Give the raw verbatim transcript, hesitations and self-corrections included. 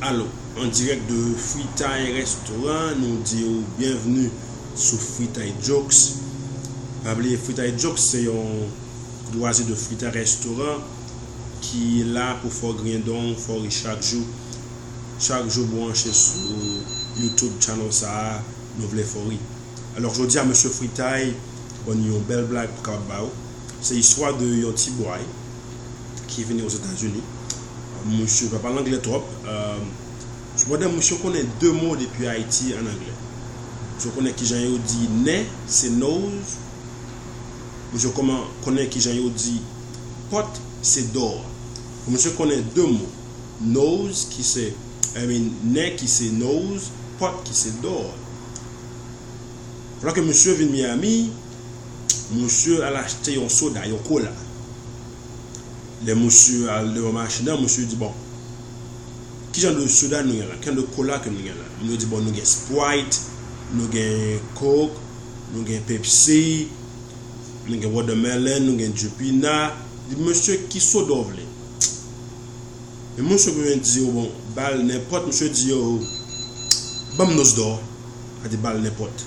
Alo, an dirèk de Fritay Restaurant, nou di w byenvni sou Fritay Jokes. Pa bliye, Fritay Jokes se yon koutwazi de Fritay Restaurant ki la pou fè w griyen dan w, fè w ri chak jou. Chak jou branche sou YouTube channel sa a, nou vle fè w ri. Alò, jodi a, mesye Fritay ban n yon bèl blag pou kapab ba ou. Se istwa de yon ti bway ki vini Ozetazini. Misye pa pale anglè twòp. Sepandan, misye konnen de mo depi Ayiti an anglè. Misye konnen kijan yo di nen, se nose. Misye konnen kijan yo di pòt, se door. Misye konnen de mo. Nose, ki se, I mean, nen, ki se nose, pòt, ki se door. Pandan ke misye vin Miami, misye al achte yon soda, yon kola. Lè misye al devan machin nan, misye di, bon, ki jan de soda nou gen la? Ki jan de kola ke nou gen la? Moun yo di, bon, nou gen Sprite, nou gen Coke, nou gen Pepsi, nou gen watermelon, nou gen Dupina. Di, mesye, ki soda w vle? Men misye bezwen di yo, bon, ba l nenpòt, misye di yo, ban m nose door. A di, ba l nenpòt.